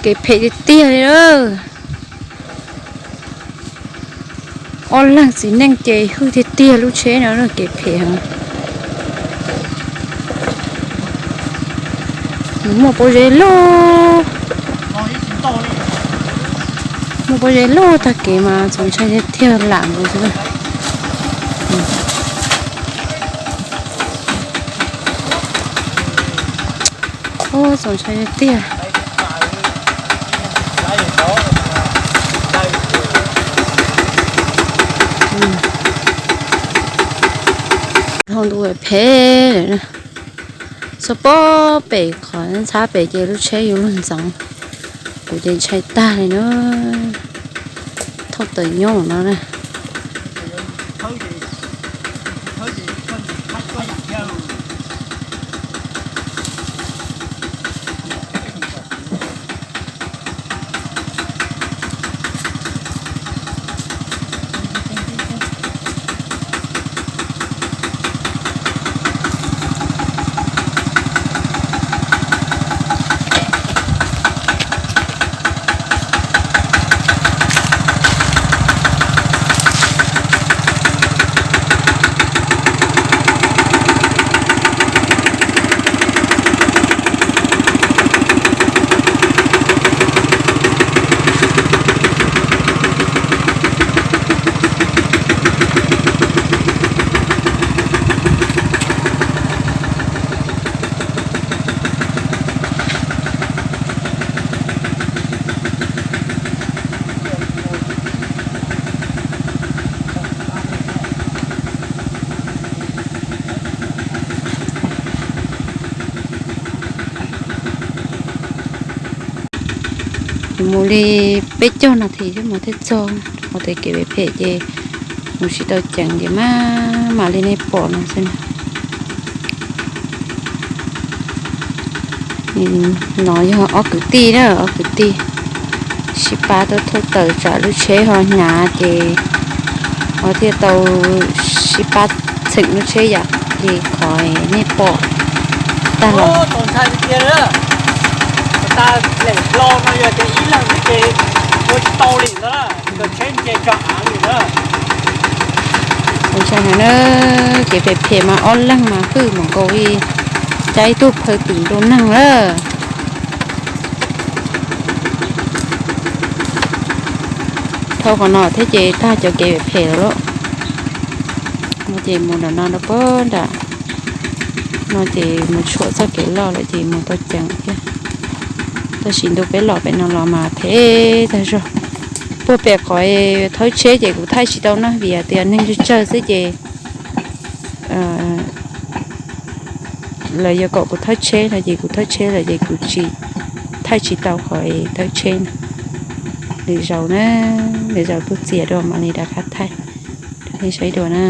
Kev phem tiag tiag li. Ob leeg txiv neej ces hwj tiag tiag lub tsheb no, kev phem heev. Muaj pob zeb loj, muaj pob zeb loj tag kev mas txaus ntshai tiag tiag, lam nkaus xwb. Txaus ntshai tiag tiag. Dhau ntu phem lawm na. Txog pob pem qhov ntxhab pem ces lub tsheb yuav luag ntxeev. Kuv ces ntshai tag li na. Thauj tawm nyob no na. Mus li peb caug nas this thiab mas thiaj txog. Ua tias kev phem phem ces mus tsis tau ceev ces mam, mam li nej pom no xwb na. No yog ob kwv tij na, ob kwv tij sib pab tuaj thauj tawm tsam lub tsheb ho hnyav ces ho thiaj tau sib pab txheem lub tsheb yam li qhov nej pom tag los. Txaus ntshai tiag tiag. Tas lem hlo no yog tias ib leeg xwb ces ua tsis tau li ntawd, nkawd tsheb nce tso av li ntawd. Txaus ntshai heev na, kev phem phem mas ob leeg mas hwj mus nkaus li cab ib tug phaw twm nrau neeg lawm. Thauj qhov no thiab ces tag cov kev phem phem lawm lauj. No ces mus nram no rau puag nram no ces mus tshuam txoj kev loj lawm ces mus tau ceev thiab. Tab sis ntu peb los pem no los mas phem tag zog. Puag pem qhov thawb tsheb ces kuv thaij tsis tau na vim tias neeg tsawg tsawg xwb ces lawv yuav kom kuv thawb tsheb no ces kuv thawb tsheb lawm ces kuv tsis, thaij tsis tau qhov thawb tsheb na. Lwm zaus na, lwm zaus tuaj txias dua mam li rov qab thaij rau nej saib dua na.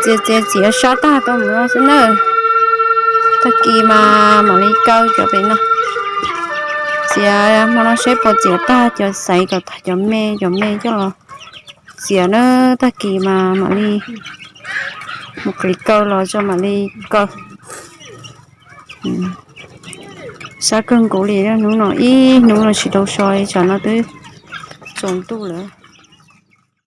Txiav txiav txiav sab tag tau mus no xwb na. Tag kis mas mam li kaw cov pem no. Txiav hmo no saib puas txiav tag cov xaiv kom tag cov me, cov me coj los txiav na. Tag kis mas mam li mus qis kaw los tso mam li kaw. Sab kawg nkaus li, hnub no ib hnub no tsis tau so li, tsam no twb tsaus ntuj lawm.